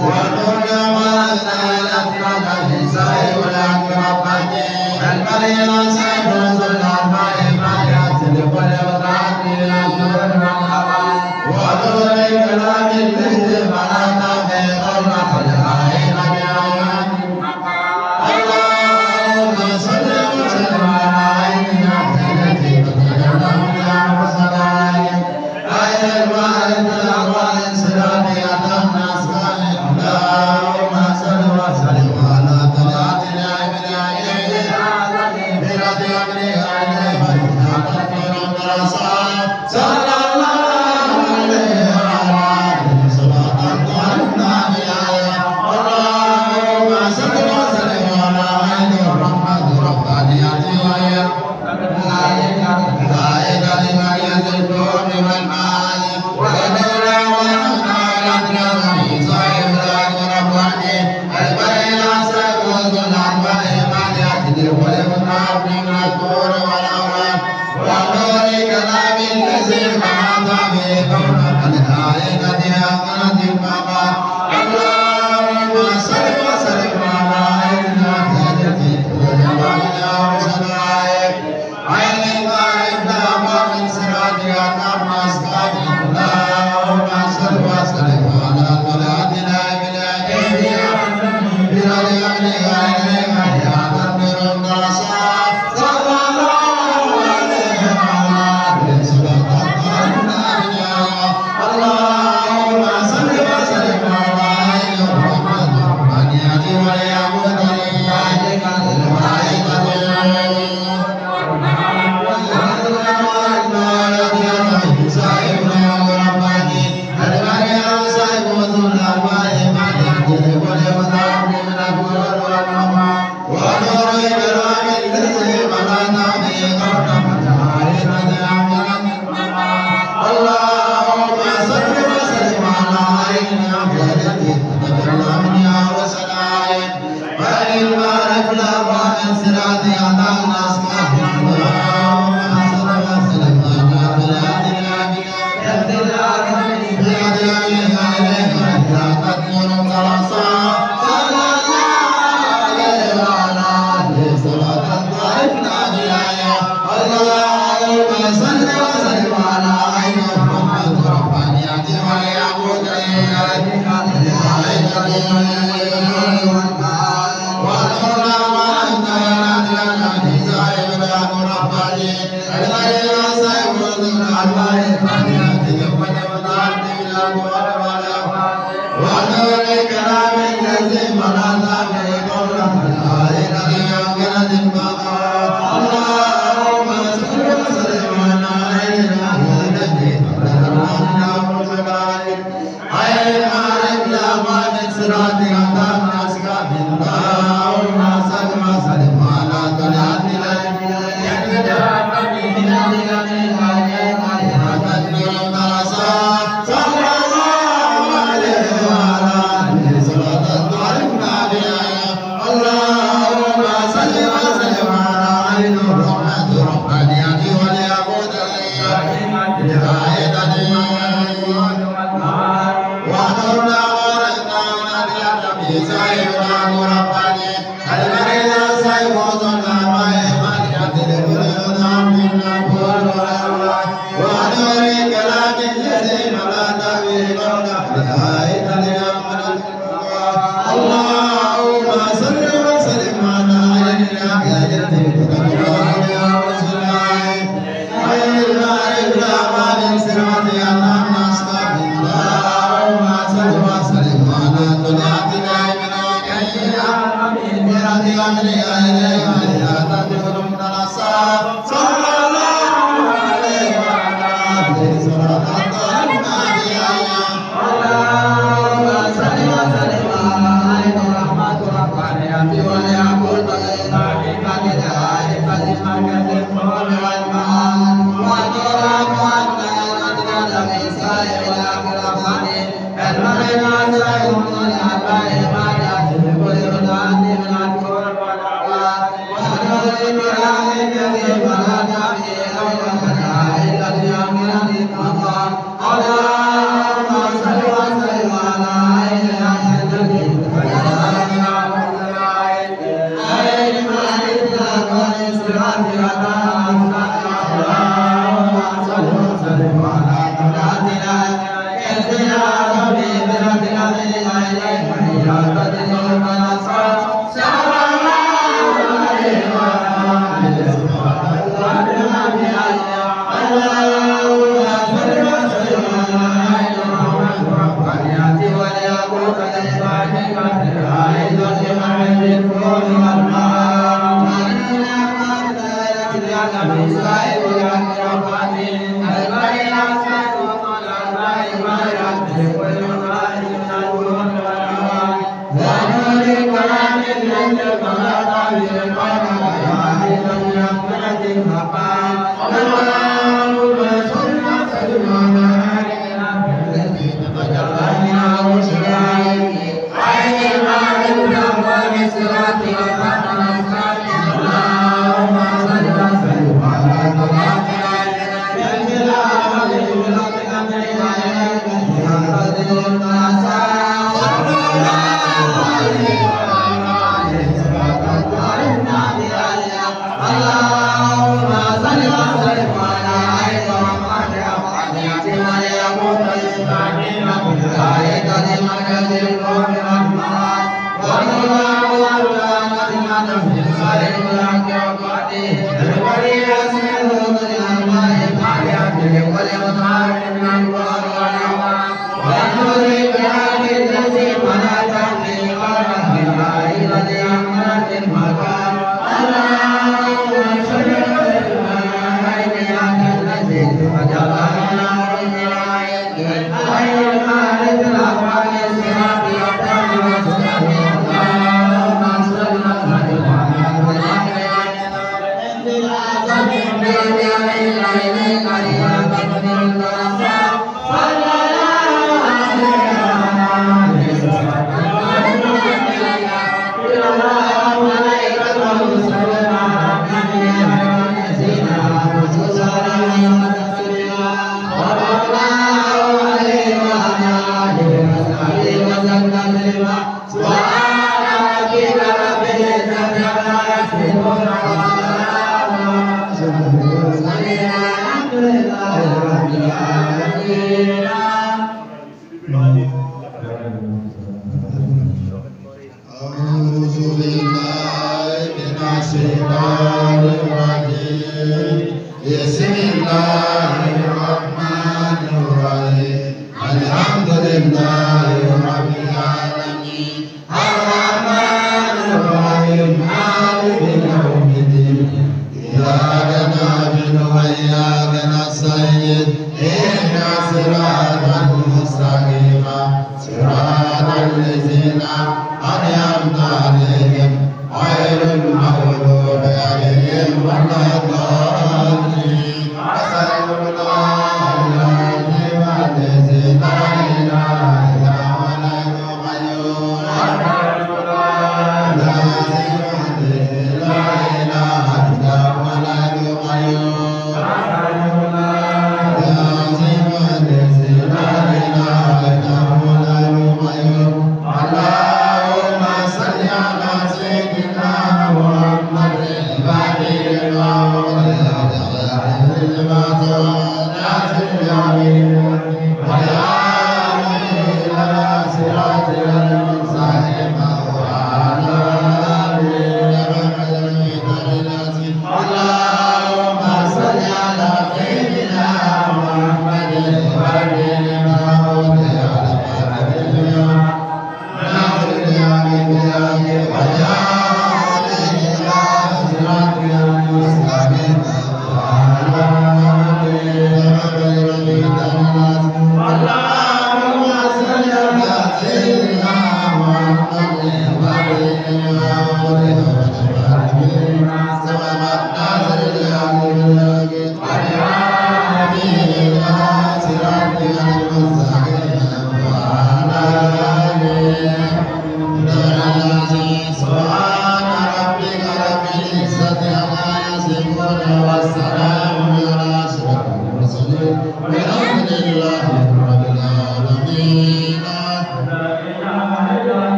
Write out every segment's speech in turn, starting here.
اللهم صل وسلم على اللهم صل على سيدنا محمد.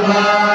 لا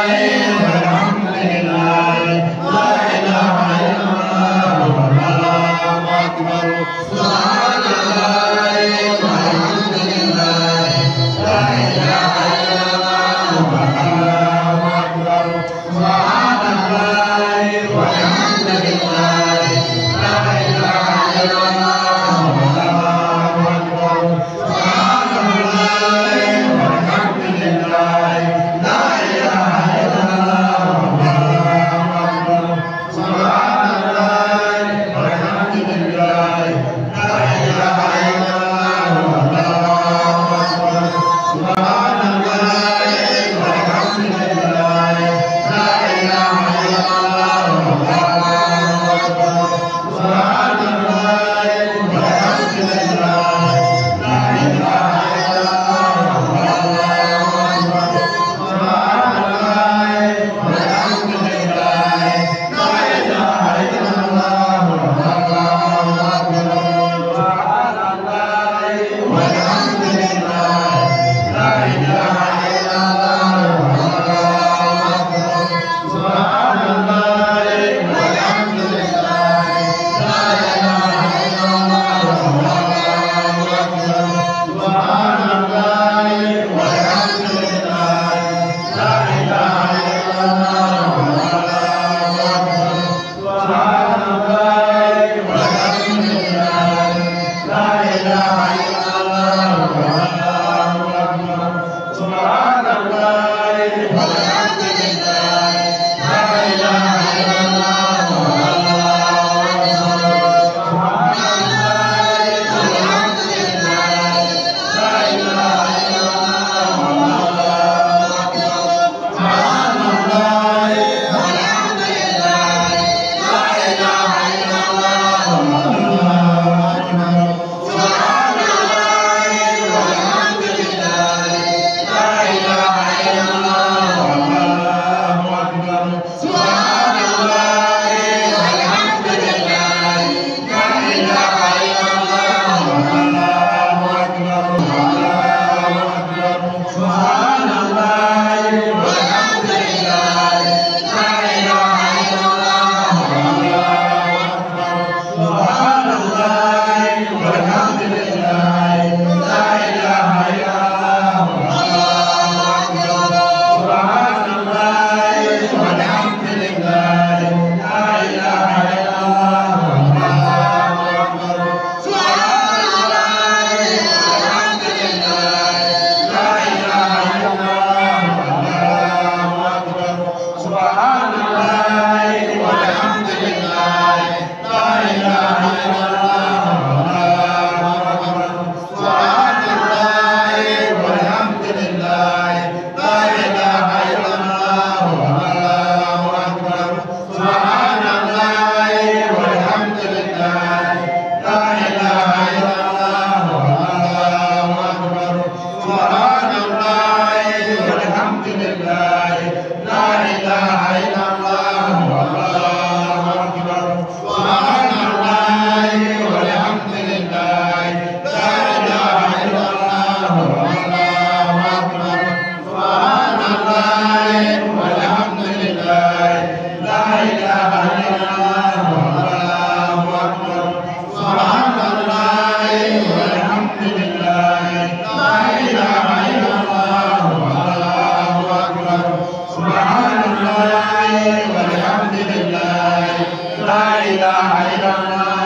إله إلا الله.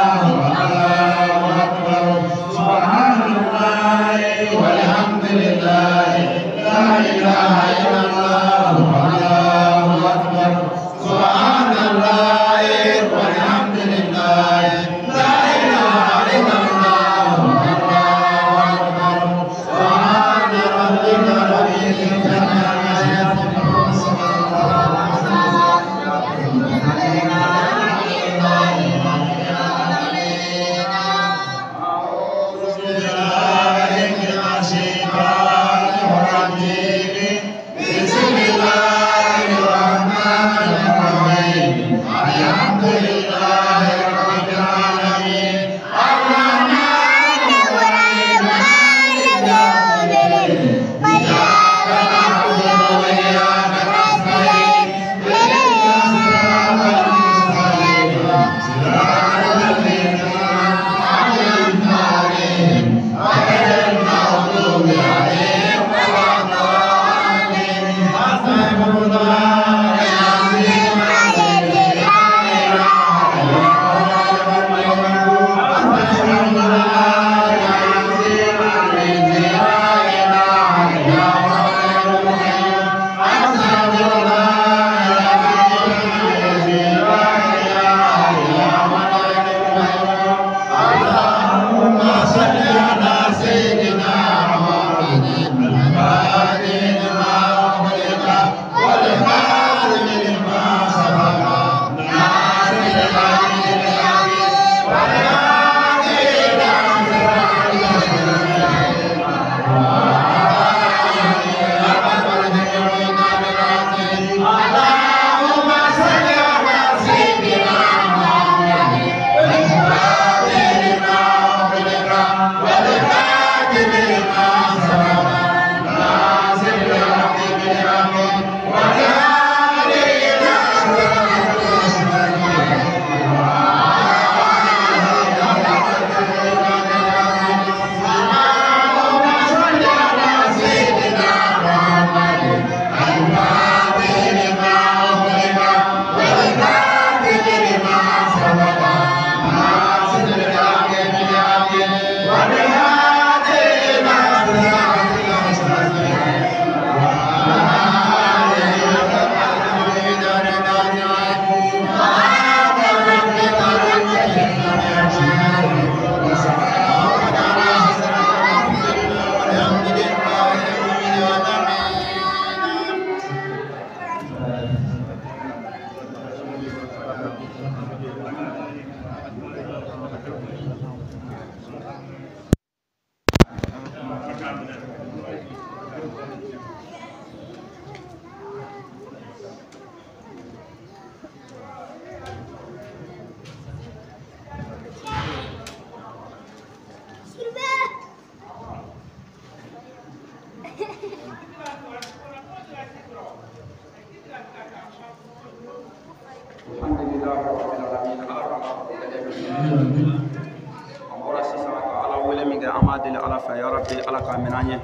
fɛ ya rabbi Ala k'a minɛ an ye,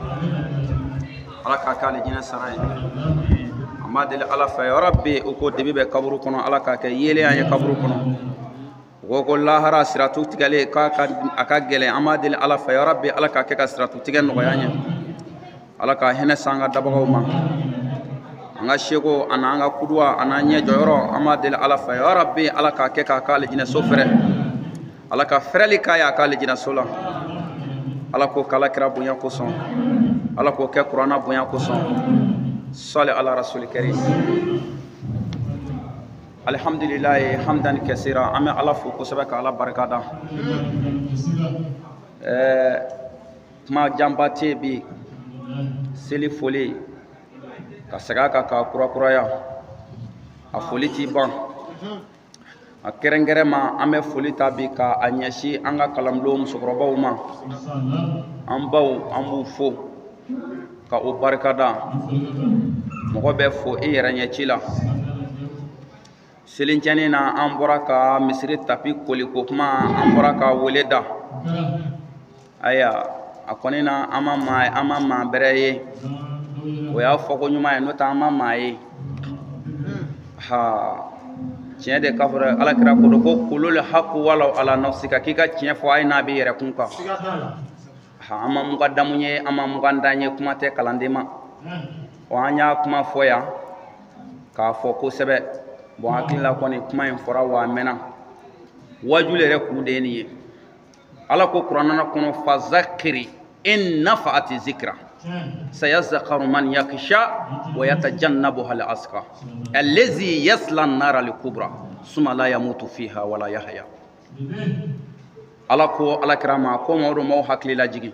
Ala k'a kɛ alijinɛ sara ye. An b'a deli Ala fɛ ya rabbi u ko dibi bɛ kaburu kɔnɔ, Ala k'a kɛ yeelen an ye kaburu kɔnɔ. U ko ko lahara siratu tigɛlen k'a ka a ka gɛlɛn, an b'a deli Ala fɛ ya rabbi Ala k'a kɛ ka siratu tigɛ nɔgɔya an ye. Ala ka hinɛ s'an ka dabagaw ma, an ka seko a n'an ka kuduwa a n'an ɲɛ jɔyɔrɔ, an b'a deli Ala fɛ ya rabbi Ala k'a kɛ k'a k'ale jinɛso fɛrɛ, Ala ka fɛrɛli k'a ye a k'ale jinɛso la. Ala k'o k'ala kira bonya kosɔn, Ala k'o kɛ kuranna bonya kosɔn. Sali ala rasuli karim. Alhamdulilayi hamdan kasira, an bɛ Ala fo kosɛbɛ ka Ala barika da. Kuma janba tɛ yen bi, seli foli ka segin a kan k'a kurakuraya, a foli t'i ban. A kɛrɛnkɛrɛn ma an bɛ foli ta bi ka a ɲɛsin an ka kalanbulon musokɔrɔbaw ma, an baw, an b'u fo ka o barika da. Mɔgɔ bɛ fo i yɛrɛ ɲɛci la. Selincɛnin na an bɔra ka misiri tapi koliko kuma, an bɔra ka wele da. Ayiwa, a kɔni na an ma maa, an ma maa bɛrɛ ye, o y'a fɔko ɲuman ye, n'o tɛ an ma maa ye. Ha, tiɲɛ de k'a fɔra Ala kira ko don ko kulul haku walaw ala nafsika, k'i ka tiɲɛ fɔ a ye n'a b'i yɛrɛ kun kan. Ha, an ma mugadamu ye, an ma mugandan ye, kuma tɛ kalanden ma. Ɔ, an y'a kuma fɔ yan k'a fɔ kosɛbɛ. Bɔn, hakili la kɔni kuma in fɔra wa a mɛnna. Wajuli yɛrɛ kun de ye nin ye. Ala ko kuranna kɔnɔ fazakiri in nafaati zikra sayazakaru man yakisha wa yatajannabuha al asqa allazi yasla an-nara al-kubra suma la yamutu fiha wala yahya. Ala ko Ala kira ma ko maaw maaw hakili lajigi,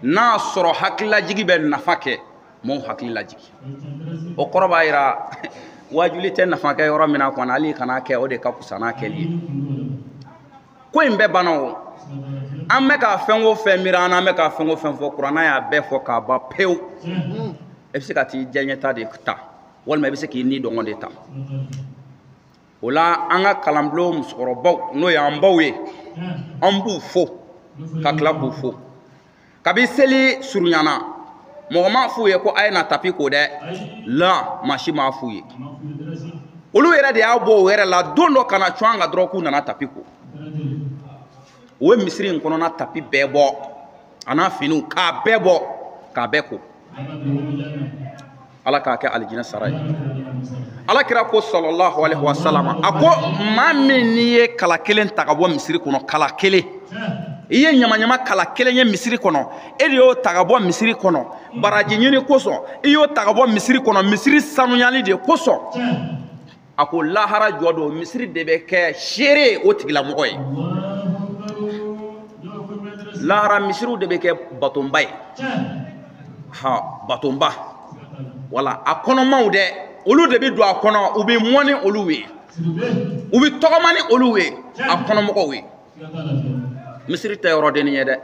n'a sɔrɔ hakili lajigi bɛ nafa kɛ, maaw hakili lajigi. O kɔrɔ b'a yira wajuli tɛ nafa kɛ yɔrɔ min na kɔni, hali kana kɛ, o de ka fisa n'a kɛli ye. Ko in bɛɛ banna o, an bɛ ka fɛn o fɛn miiri an na, an bɛ ka fɛn o fɛn fɔ, kuranna y'a bɛɛ fɔ k'a ban pewu. I bɛ se ka t'i diyaɲɛta de ta, walima i bɛ se k'i ni dɔngɔ de ta. O la an ka kalanbulon musokɔrɔbaw, n'o y'an baw ye, an b'u fo ka tila k'u fo. Kabi seli surunyana, mɔgɔ m'a f'u ye ko a ye na tapi ko dɛ, la maa si m'a f'u ye. Olu yɛrɛ de y'a bɔ u yɛrɛ la don dɔ ka na cun an kan dɔrɔn k'u nana tapi ko. O ye misiri in kɔnɔna tapi bɛɛ bɔ, a n'a finiw k'a bɛɛ bɔ, k'a bɛɛ ko. Ala k'a kɛ alijinɛ sara ye. Ala kira ko sallallahu alaihi wa sallam, a ko maa min n'i ye kala kelen ta ka bɔ misiri kɔnɔ, kala kelen, i ye ɲamaɲama kala kelen ye misiri kɔnɔ, e de y'o ta ka bɔ misiri kɔnɔ baraji ɲini kosɔn, i y'o ta ka bɔ misiri kɔnɔ misiri sanuyali de kosɔn, a ko lahara jɔ don misiri de bɛ kɛ seere o tigilamɔgɔ ye. Lahara misiriw de bɛ kɛ batonba ye. Ha, batonba, wala a kɔnɔmaw dɛ, olu de bɛ don a kɔnɔ, u bɛ mɔn ni olu ye, u bɛ tɔgɔma ni olu ye, a kɔnɔmɔgɔw ye. Misiri tɛ yɔrɔ denni ye dɛ.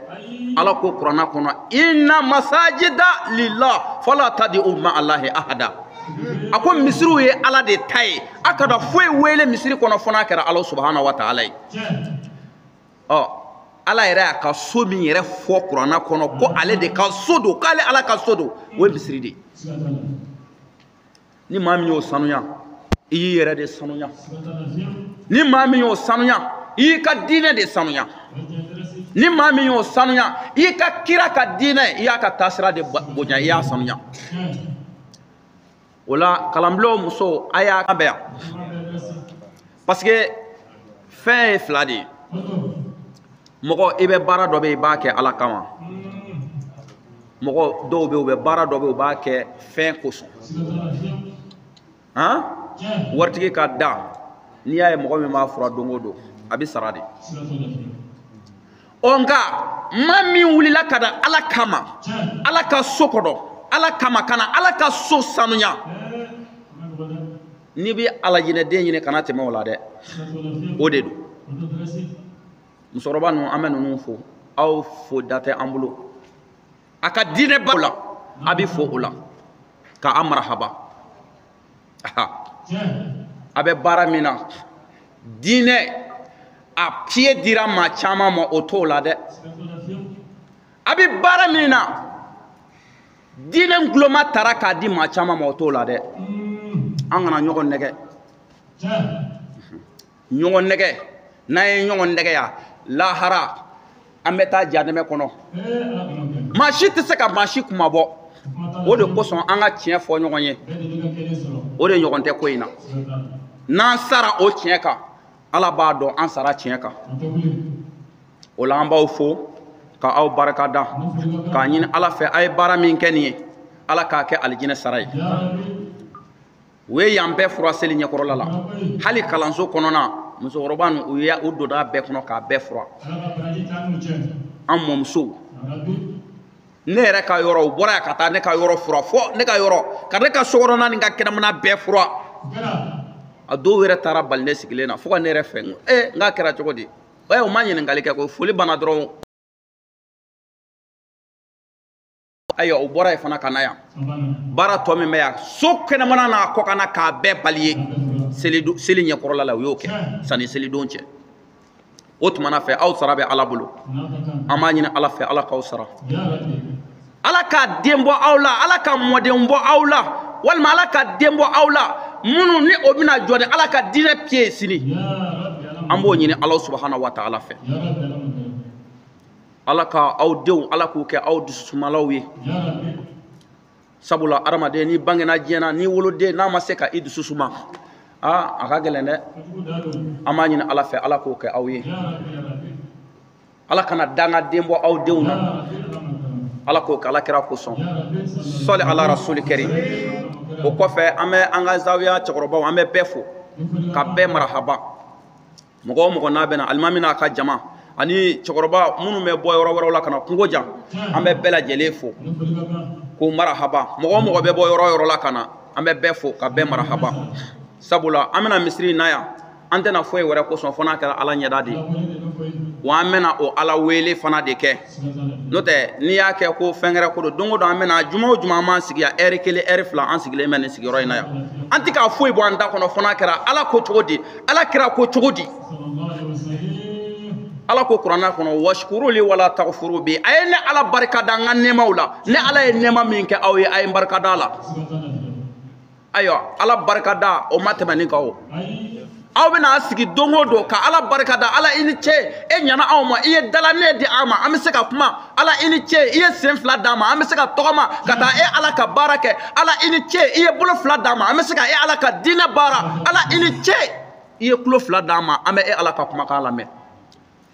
Ala ko kuranna kɔnɔ inna masajida lillah fala tad'u ma allahi ahada. A ko misiriw ye Ala de ta ye, a kana foyi wele misiri kɔnɔ fo n'a kɛra Ala subahana wa taala ye. Ɔ, Ala yɛrɛ y'a ka so min yɛrɛ fɔ kuranna kɔnɔ ko ale de ka so don, k'ale Ala ka so don, o ye misiri de ye. Ni maa min y'o sanuya, i y'i yɛrɛ de sanuya. Ni maa min y'o sanuya, i y'i ka diinɛ de sanuya. Ni maa min y'o sanuya, i y'i ka kira ka diinɛ, i y'a ka taasira de bonya, i y'a sanuya. O la kalanbulon musow, a y'a bɛn yan, parce que fɛn ye fila de ye. Mɔgɔ i bɛ baara dɔ bɛ yen, i b'a kɛ Ala kama. Mɔgɔ dɔw bɛ yen, u bɛ baara dɔ bɛ yen, u b'a kɛ fɛn kosɔn. Han, waritigi ka da, n'i y'a ye mɔgɔ min b'a fura don o don, a bɛ sara de. Ɔ, nka maa min wulila ka na Ala kama, Ala ka so kɔnɔ, Ala kama ka na Ala ka so sanuya, n'i bɛ alajinɛden ɲini, kana tɛmɛ o la dɛ, o de don. Musokɔrɔba ninnu, an bɛ ninnu fo, aw fo da tɛ an bolo. A ka diinɛ ba la, a bɛ fo o la k'a marahaba. A bɛ baara min na, diinɛ a pied dira maa caman ma, o t'o la dɛ. A bɛ baara min na diinɛ guloma tara k'a di maa caman ma o t'o la dɛ. An kana ɲɔgɔn nɛgɛ. Ɲɔgɔn nɛgɛ n'an ye ɲɔgɔn nɛgɛ yan lahara an bɛ taa jahanɛmɛ kɔnɔ. Maa si tɛ se ka maa si kuma bɔ. O de kosɔn an ka tiɲɛ fɔ ɲɔgɔn ye. O de ɲɔgɔn tɛ ko in na. N'an sara o tiɲɛ kan Ala b'a dɔn an sara tiɲɛ kan. O la an b'aw fo ka aw barika da k'a ɲini Ala fɛ a ye baara min kɛ nin ye Ala k'a kɛ alijinɛ sara ye. U ye yan bɛɛ fura seli ɲɛkɔrɔla la. Hali kalanso kɔnɔna musokɔrɔba ninnu u ye u donna bɛɛ kɔnɔ k'a bɛɛ fura. An mɔmusow ne yɛrɛ ka yɔrɔ u bɔra yan ka taa ne ka yɔrɔ fura fɔ ne ka yɔrɔ ka ne ka sokɔnɔna ni n ka kɛnɛmana bɛɛ fura. A dɔw yɛrɛ taara bali ne sigilen na fo ka ne yɛrɛ fɛ n k'a kɛra cogo di? U ma ɲininkali kɛ ko foli banna dɔrɔn. Ayiwa u bɔra yen fana ka na yan. Baara tɔ min bɛ yan so kɛnɛmana n'a kɔkanna k'a bɛɛ bali ye seli ɲɛkɔrɔla la u y'o kɛ sanni selidon cɛ. O tuma na fɛ aw sara bɛ Ala bolo. An b'a ɲini Ala fɛ Ala k'aw sara. Ala ka den bɔ aw la, Ala ka mɔden bɔ aw la, walima Ala ka den bɔ aw la minnu ni o bɛna jɔ ni Ala ka diinɛ pied sini. An b'o ɲini Ala subahana wa taala fɛ. Ala ka aw denw Ala k'u kɛ aw dususumalaw ye. Sabula adamaden n'i bangena diɲɛ na n'i woloden n'a ma se ka i dusu suma aa a ka gɛlɛn dɛ. An b'a ɲini Ala fɛ Ala k'o kɛ aw ye. Ala kana dangaden bɔ aw denw na. Ala k'o kɛ Ala kira kosɔn. Sɔli ala rasuli karim. O kɔfɛ an bɛ an ka zawiya cɛkɔrɔbaw an bɛ bɛɛ fo ka bɛɛ marahaba. Mɔgɔ o mɔgɔ n'a bɛna alimami n'a ka jama ani cɛkɔrɔba minnu bɛ bɔ yɔrɔ wɛrɛw la ka na kungo jan an bɛ bɛɛ lajɛlen fo k'o marahaba. Mɔgɔ o mɔgɔ bɛ bɔ yɔrɔ o yɔrɔ la ka na an bɛ bɛɛ fo ka bɛɛ marahaba. Sabula an bɛna misiri in na yan an tɛna foyi wɛrɛ kosɔn fo n'a kɛra Ala ɲɛda de ye. Wa an bɛna o Ala wele fana de kɛ. N'o tɛ n'i y'a kɛ ko fɛn wɛrɛ ko don don o don an bɛna juma o juma an b'an sigi yan ɛri kelen ɛri fila an sigilen bɛ nin sigiyɔrɔ in na yan. An tɛ k'a foyi bɔ an da kɔnɔ fo n'a kɛra Ala ko cogo di, Ala kira ko cogo di. Ala ko kuranna kɔnɔ washkuru li wala taghfuru bi. A ye ne Ala barika da n ka nɛɛmaw la. Ne Ala ye nɛɛma min kɛ aw ye a ye n barika da la. Ayiwa Ala barika da o ma tɛmɛ nin kan o. Aw bɛna sigi don o don ka Ala barika da. Ala i ni ce, e ɲana anw ma, i ye dalanen di an ma, an bɛ se ka kuma. Ala i ni ce, i ye sen fila d'an ma, an bɛ se ka tɔgɔma ka taa e Ala ka baara kɛ. Ala i ni ce, i ye bolo fila d'an ma, an bɛ se ka e Ala ka diinɛ baara. Ala i ni ce, i ye tulo fila d'an ma, an bɛ e Ala ka kumakan lamɛn.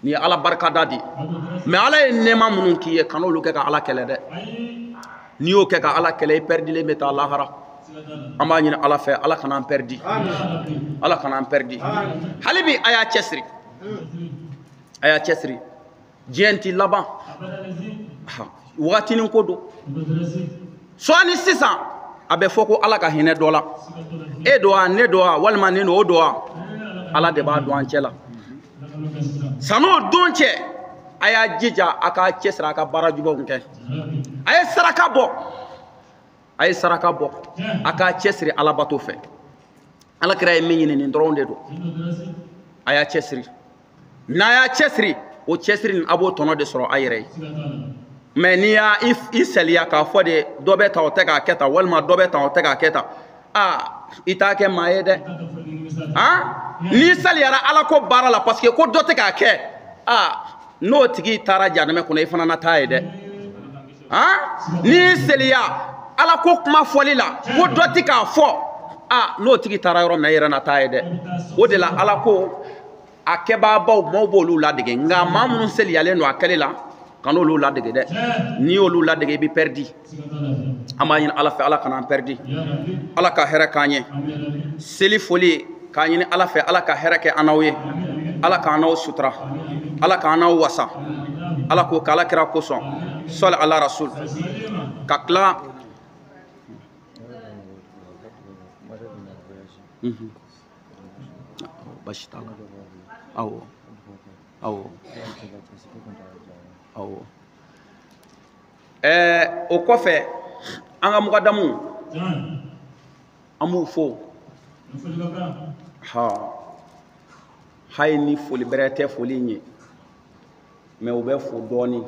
Nin ye Ala barika da de ye. Mais Ala ye nɛɛma minnu k'i ye kan'olu kɛ ka Ala kɛlɛ dɛ. N'i y'o kɛ ka Ala kɛlɛ i pɛridilen bɛ taa lahara. An b'a ɲini Ala fɛ Ala kana an pɛridi. Ala kana an pɛridi. Hali bi a y'a cɛsiri. A y'a cɛsiri. Diɲɛ ti laban. Wagatinin ko don. Sɔɔni sisan a bɛ fɔ ko Ala ka hinɛ dɔ la. E don wa ne don wa walima nin don o don wa. Ala de b'a dɔn an cɛ la. San'o don cɛ a y'a jija a k'a cɛsiri a ka baara juguw kɛ. A ye saraka bɔ. A ye saraka bɔ. A k'a cɛsiri Alabato fɛ. Ala kira ye min ɲini nin dɔrɔn de don. A y'a cɛsiri. N'a y'a cɛsiri o cɛsiri nin a b'o tɔnɔ de sɔrɔ a yɛrɛ ye. Mais n'i y'a i saliya k'a fɔ de dɔ bɛ tan o tɛ k'a kɛ tan walima dɔ bɛ tan o tɛ k'a kɛ tan aa i t'a kɛ maa ye dɛ. Han n'i saliyara Ala ko baara la parce que ko dɔ tɛ k'a kɛ aa n'o tigi taara jahanamɛ kɔnɔ i fana na taa ye dɛ. Han n'i saliya Ala ko kuma fɔli la ko dɔ tɛ k'a fɔ aa n'o tigi taara yɔrɔ min na i yɛrɛ na taa ye dɛ. O de la Ala ko a kɛbaabaw maaw b'olu ladege nka maa minnu seliyalen don a kɛli la kan'olu ladege dɛ. N'i y'olu ladege i bɛ pɛridi. An b'a ɲini Ala fɛ Ala kana an pɛridi. Ala ka hɛrɛ k'an ye. Seli foli k'a ɲini Ala fɛ Ala ka hɛrɛ kɛ an n'aw ye. Ala k'an n'aw sutura. Ala k'an n'aw wasa. Ala k'o kɛ Ala kira kosɔn. Sɔli ala rasul. Ka tila. Basi t'a la. Awɔ. Awɔ. Awɔ. O kɔfɛ an ka mugadamu an b'u fo. Ha hali ni foli bɛrɛ tɛ foli in ye mais u bɛ fo dɔɔni.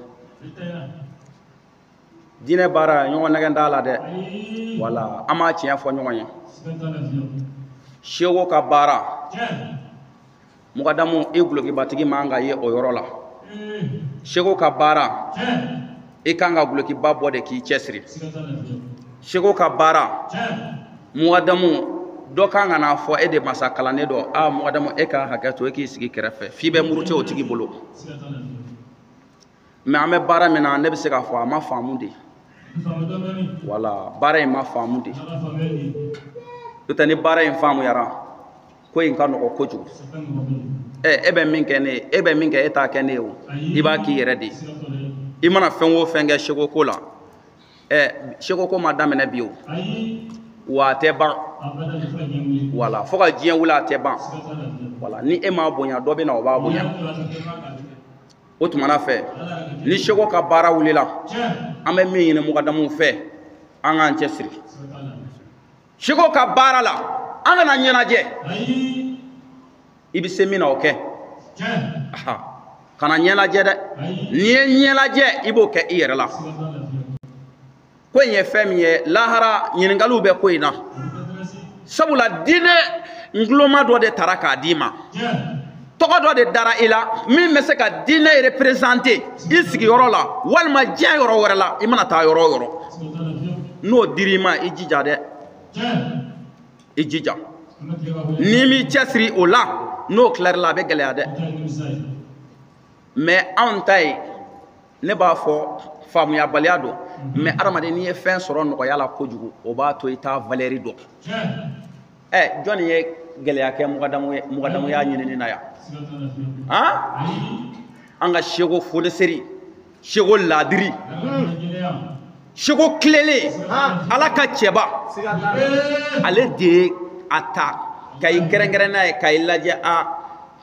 Diinɛ baara ɲɔgɔn nɛgɛn t'a la dɛ. Wala an b'a tiɲɛ fɔ ɲɔgɔn ye. Seko ka baara mugadamu i gulokibatigi man ka ye o yɔrɔ la. Seko ka baara i kan ka gulokiba bɔ de k'i cɛsiri. Seko ka baara mugadamu dɔ kan ka n'a fɔ e de masa kalanden dɔ, a mugadamu e ka hakɛ to e k'i sigi kɛrɛfɛ f'i bɛ murute o tigi bolo. Mais an bɛ baara min na ne bɛ se k'a fɔ a ma faamu de. Wala baara in ma faamu de. N'o tɛ ni baara in faamuyara ko in ka nɔgɔ kojugu. E bɛ min kɛ ne ye, e bɛ min kɛ e t'a kɛ ne ye o, i b'a k'i yɛrɛ de ye. I mana fɛn o fɛn kɛ seko ko la, seko ko ma daminɛ bi o, wa a tɛ ban. Wala fo ka diɲɛ wuli a tɛ ban. Wala ni e m'a bonya dɔ bɛ na o b'a bonya. O tuma na fɛ ni seko ka baara wulila an bɛ min ɲini mugadamuw fɛ an k'an cɛsiri. Seko ka baara la an kana ɲɛnajɛ. I bɛ se min na o kɛ. Kana ɲɛnajɛ dɛ. N'i ye ɲɛnajɛ i b'o kɛ i yɛrɛ la. Ko in ye fɛn min ye lahara ɲininkaliw bɛ ko in na. Sabula diinɛ nguloma dɔ de tara k'a d'i ma. Tɔgɔ dɔ de dara i la min bɛ se ka diinɛ représenter i sigiyɔrɔ la walima diɲɛ yɔrɔ wɛrɛ la i mana taa yɔrɔ o yɔrɔ. N'o dir'i ma i jija dɛ. I jija. N'i m'i cɛsiri o la n'o tilar'i la a bɛ gɛlɛya dɛ. Mais anw ta ye ne b'a fɔ faamuyabaliya don. Mais adamaden n'i ye fɛn sɔrɔ nɔgɔya la kojugu o b'a to i t'a valeur dɔn. Jɔnni ye gɛlɛya kɛ mugadamuya ɲinini na yan? Han? An ka seko foniseri, seko laadiri, seko tilelen, Ala ka cɛba, ale de ye a ta ka i kɛrɛnkɛrɛn n'a ye ka i lajɛ a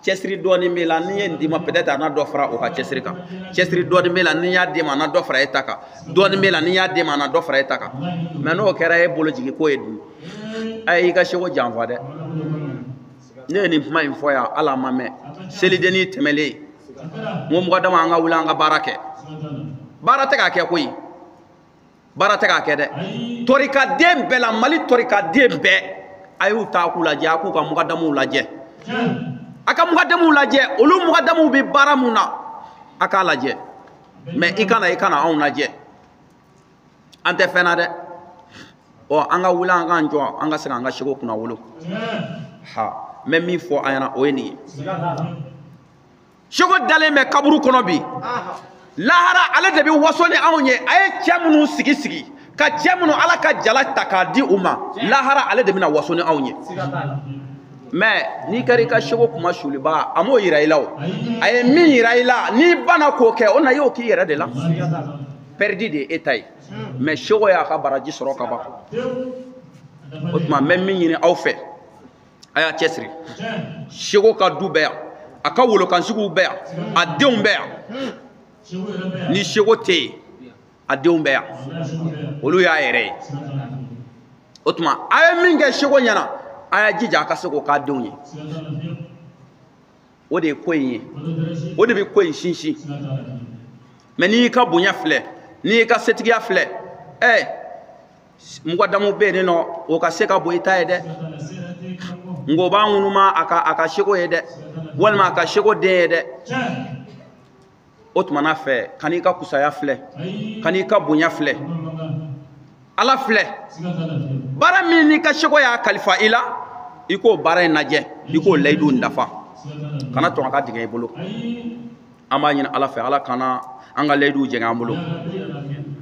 cɛsiri dɔɔnin b'i la n'i ye nin d'i ma peut-être a na dɔ fara o ka cɛsiri kan. Cɛsiri dɔɔnin b'i la n'i y'a d'i ma a na dɔ fara e ta kan. Dɔɔnin b'i la n'i y'a d'i ma a na dɔ fara e ta kan. Mais n'o kɛra e bolo jigi ko ye dun, a y'i ka seko janfa dɛ. Ne ye nin kuma in fɔ yan hali a ma mɛn. Selidennin tɛmɛlen n ko mugadamu an ka wuli an ka baara kɛ. Baara tɛ k'a kɛ koyi. Baara tɛ k'a kɛ dɛ. Tɔrikaden bɛɛ la, Mali tɔrikaden bɛɛ, a y'u ta k'u lajɛ, a k'u ka mugadamuw lajɛ. A ka mugadamuw lajɛ, olu mugadamuw bɛ baara mun na, a k'a lajɛ. Mais i kana anw lajɛ. An tɛ fɛn na dɛ. Ɔ an ka wuli an k'an jɔ an ka se k'an ka seko kunna wolo. Ha, n bɛ min fɔ an ɲɛna o ye nin ye. Seko dalen bɛ kaburu kɔnɔ bi. Lahara ale de bɛ waso ni anw ye. A ye cɛ minnu sigi ka cɛ minnu Ala ka jala ta k'a di u ma, lahara ale de bɛna waso ni anw ye. Mais n'i kɛra i ka seko kuma suliba, a m'o yira i la o. A ye min yira i la, n'i banna k'o kɛ, o na i y'o k'i yɛrɛ de la. Perdi de ye e ta ye. Mais seko y'a ka baraji sɔrɔ ka ban. O tuma n bɛ min ɲini aw fɛ, a y'a cɛsiri. Seko ka du bɛ yan, a ka wolokansigiw bɛ yan, a denw bɛ yan. Ni seko tɛ yen, a denw bɛ yan, olu y'a yɛrɛ ye. O tuma a ye min kɛ seko ɲɛna, a y'a jija a ka se k'o k'a denw ye. O de ye ko in ye, o de bɛ ko in sinsin. Mais n'i y'i ka bonya filɛ, n'i y'i ka setigiya filɛ, mugadamu bɛ yen nɔ, o ka se ka bon i ta ye dɛ. Nka o b'an ŋunuma a ka seko ye dɛ, walima a ka seko den ye dɛ. O tuma na fɛ, kan'i ka kusaya filɛ, kan'i ka bonya filɛ, Ala filɛ. Baara min n'i ka seko y'a kalifa i la, i k'o baara in lajɛ, i k'o layidu in dafa. Kana tɔn a ka dingɛ i bolo. An b'a ɲini Ala fɛ, Ala kana an ka layiduw jɛngɛ an bolo.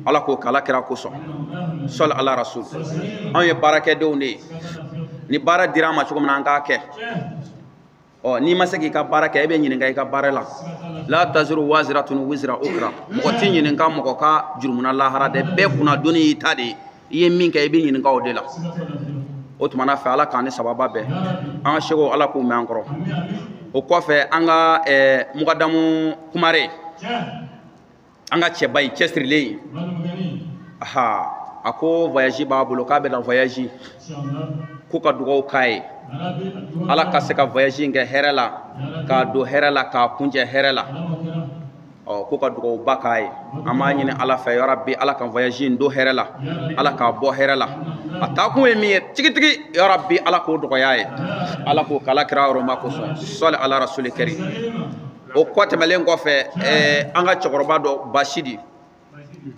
Ala k'o kɛ Ala kira kosɔn. Sɔli ala rasul. Anw ye baarakɛdenw de ye. Ni baara dira an ma cogo min na, an k'a kɛ. Ɔ n'i ma se k'i ka baara kɛ, e bɛ ɲininka i ka baara la. La taziru waziratun wizra ukra. Mɔgɔ t'i ɲininka mɔgɔ ka jurumuna lahara dɛ. Bɛɛ kunna donni y'i ta de ye. I ye min kɛ, i bɛ ɲininka o de la. O tuma na fɛ, Ala k'an ni sababa bɛn. An ka seko Ala k'u mɛn an kɔrɔ. O kɔfɛ, an ka mugadamu kumare, an ka cɛba in cɛsirilen ye. Aha, a ko voyage b'a bolo, k'a bɛna voyage. K'u ka dugawu k'a ye. Ala ka se ka voyage in kɛ hɛrɛ la, k'a don hɛrɛ la, k'a kuncɛ hɛrɛ la. Ɔ ko ka dugawuba k'a ye. An b'a ɲini Ala fɛ yarabi Ala ka voyage in don hɛrɛ la, Ala k'a bɔ hɛrɛ la. A taakun ye min ye tigitigi yarabi Ala k'o dɔgɔya ye, Ala k'o k'Ala kira yɔrɔma kosɔn sɔli ala rasuli kari. O kɔ tɛmɛlen kɔfɛ, an ka cɛkɔrɔba dɔ Basidi,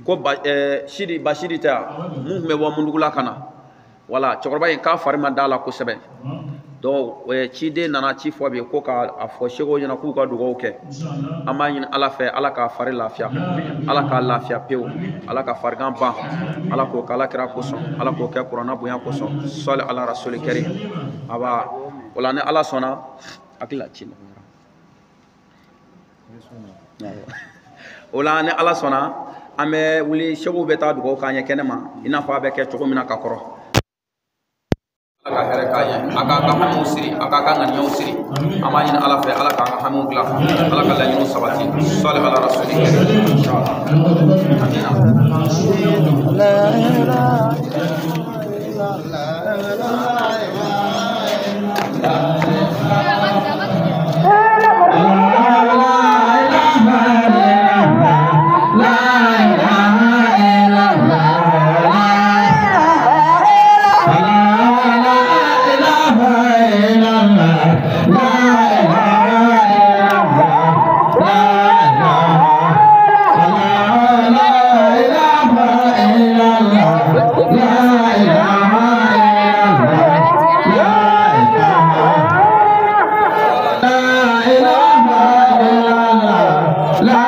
ko Sidi Basidi tɛ yan mun tun bɛ bɔ Mundugula ka na, wala cɛkɔrɔba in k'a fari ma da la kosɛbɛ. Donc ciden nana ci fɔ bi ko k'a fɔ sekow ɲɛna k'u ka dugawu kɛ. An b'a ɲini Ala fɛ Ala k'a fari lafiya, Ala k'a lafiya pewu, Ala ka farigan ban, Ala k'o kɛ Ala kira kosɔn, Ala k'o kɛ kuranna bonya kosɔn sɔli ala rasuli kari. Aba o la ni Ala sɔnna hakili la ci nɔgɔyara. O la ni Ala sɔnna an bɛ wuli, sekow bɛ taa dugawu k'an ye kɛnɛ ma i n'a fɔ a bɛ kɛ cogo min na ka kɔrɔ. Ala ka hɛrɛ k'an ye, a k'a ka hamiw siri, a k'a ka ŋaniyaw siri. An b'a ɲini Ala fɛ Ala k'an ka hamiw dilan, Ala ka laɲiniw sabati sɔli ala rasuli kari. Amina. La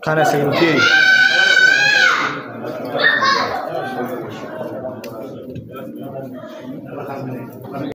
Kana segin tɛ yen.